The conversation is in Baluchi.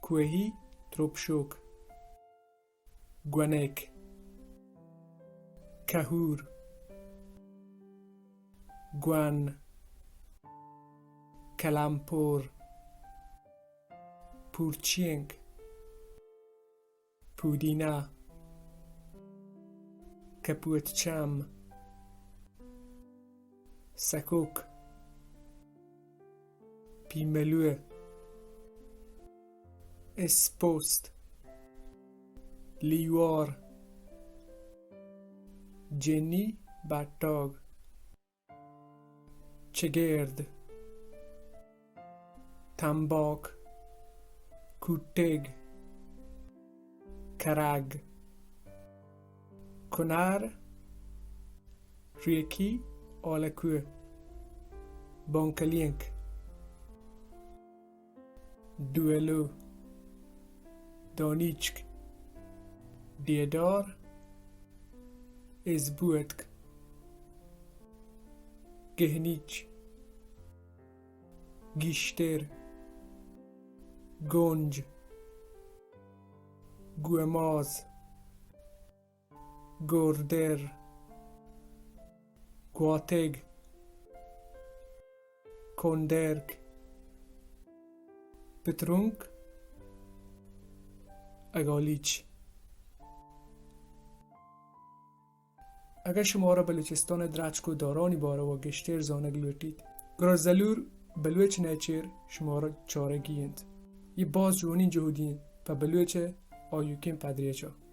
کوہی ترپشوک، گونک، کہور، گون، کلمپور، پورچینگ، پودینہ، کپوت چم، سکوک، پیملو، اسپوست، لیوار، جنی بٹاگ، چگرد، تمباک، کوٹگ، کرگ، کنر، ریکی، آلکو، بانکلینک، دوئلو، دانیچک، دیدار، ازبوتک، گہنیچ، گیشتر، گونج، گوماز، گوردر، گواتگ، کوندرک، پترونک، اگالیچ۔ اگاں شمارا بلوچستان ءِ درچک ءُ دارانی باروا گیشتر زانگ لوٹیت، گڑا زلور بلوچ نیچر شمارا چارگی انت۔ اے باز جوانیں جہدے انت پہ بلوچ ءِ آیوکیں پدریچ ءَ۔